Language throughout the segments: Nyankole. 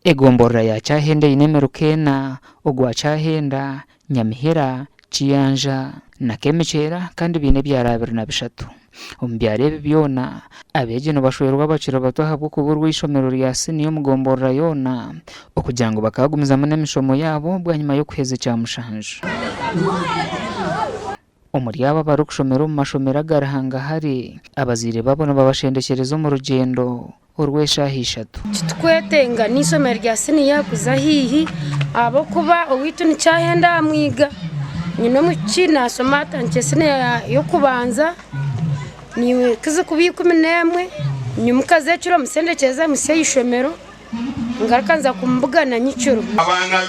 Egomborora ya Kyahenda eine emiruka ena, ogwa Kyahenda, Nyamihira, Kiyanja na Kemikyera kandi baine ebyaro 23. Omu byaro ebi byona, abeegi nibashwerwa abakiri bato ahabw'okuburwa eishomero rya siniya omu gomborora yoona okugira ngu bakaagumizamu n'emishomo yaabo bwanyima y'okuheza ekyamushanju. Omuri abo abarikushomera omu mashomero agari hangahari, abazaire baabo nibabashendekyereza omu rugyendo orw'eshaaha ishatu. Titukwetenga n'eishomero rya siniya kuza haihi ahabw'okuba owaitu nikyahenda aha mwiga. Nyine omwishiki naashoma atandikire siniya y'okubanza, ku zirikuba 11 nyimuka zekiro musendekyereza muhitsye aha ishomero ngaruka nza kumubugana nyekiro. Abaana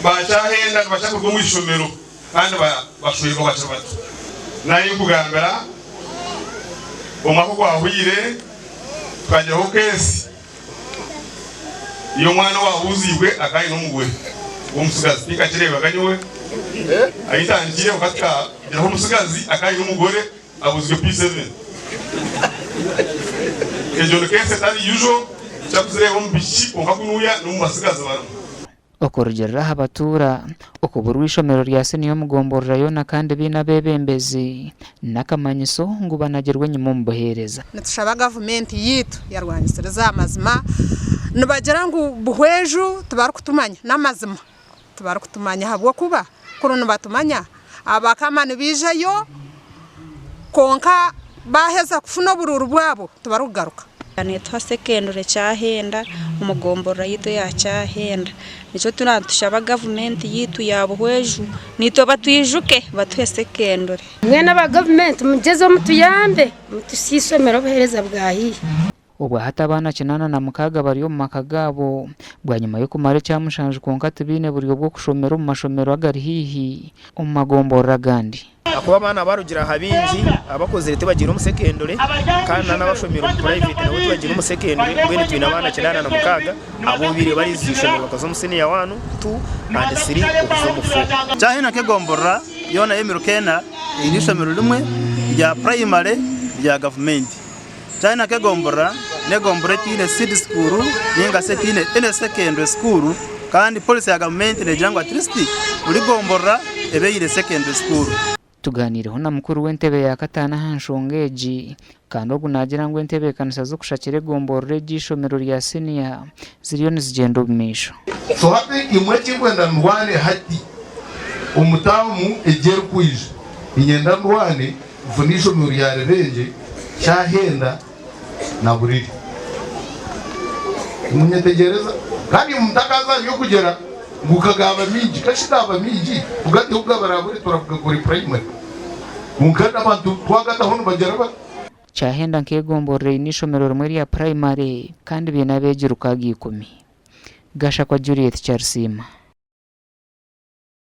ba kyahenda nibakira kuruga omu ishomero kandi bashwerwa bakiri bato. Naanye nkugambira omwaka ogwahweire tukagiraho keesi y'omwana owaabuuziibwe akaba aine omugore w'omutsigazi. Tinkakireebaga nyowe ahi ntandikiire kwonka tukagiraho omutsigazi akaba aine omugore abuuzibwe P7. Egyo ni keesi etari usual, tukira kuzireeba omu baishiki kwonka kunuuya n'omu batsigazi barimu. Okurugiirira aha batuura, okuburwa eishomero rya siniya omu gomborora yoona kandi baine abeebembezi n'akamanyiso ngu banagirwe enyima omu buheereza. Nitushaba gavumenti yaitu yarwangisiriza aha mazima. Nibagira ngu Buhweju tibarikutumanya, n'amazima tibarikutumanya ahabw'okuba kuri nibatumanya abakama nibaijayo kwonka baaheza kufuna oburuuru bwabo tibarikugaruka. Netuha secondary kyahenda omu gomborora yaitu eya kyahenda. Nikyo turaba nitushaba gavumenti yaitu ya Buhweju naitwe batwijuke batuhe secondary. Mbwenu aba gavumenti mugyezeho mutuyambe mutuhitsye eishomero obuheereza bwa haihi. Obwa hati abaana 86 bari omu maka gaabo bwanyima y'okumara ekyamushanju kwonka tibaine buryo bw'okushomera omu mashomero agari haihi omu magomborora agandi. Ahakuba abaana abarugire aha baingi abakozire tibagiire omu sekendure kandi n'abashomire omu purayiveti nabo tibagiire omu sekendure mbwenu twine abaana 86 abu babaire bariizize eishomero bakaza omu siniya wani, tu andi siri okuza omu fo. Kyahina nk'egomborora yoona y'emiruka ena eine eishomero rimwe rya purayimare rya gavumenti. Kyahina nk'egomborora n'egomborora etaine seed school ninga shi etaine any secondary school kandi policy ya gavumenti negira ngu at least buri gomborora ebe eine secondary school. Tugaaniireho na mukuru w'entebe ya kataano aha nshonga egi kandi ogu naagira ngu entebeekanisa z'okushakira egomborora egi eishomero rya siniya ziriyo nizigyenda omu maisho. So hati imwe ekinkwenda ndwane hati omu taamu egi erikwija niinyenda ndwane nfune eishomero rya Rubengye, Kyahenda na Buriri. Nimunyetegyereza? Kandi imwe mutakaza aha by'okugira ngu kagaaba mingi. Kashi gaaba mingi, tugateho gabaraabure turakugakora purayimari. Kwonka abantu twagataho nibagira bati. Kyahenda nk'egomborora eine eishomero rimwe rya purayimari kandi baine abeegi 610. Gashakwa Juliet Kyarisiima.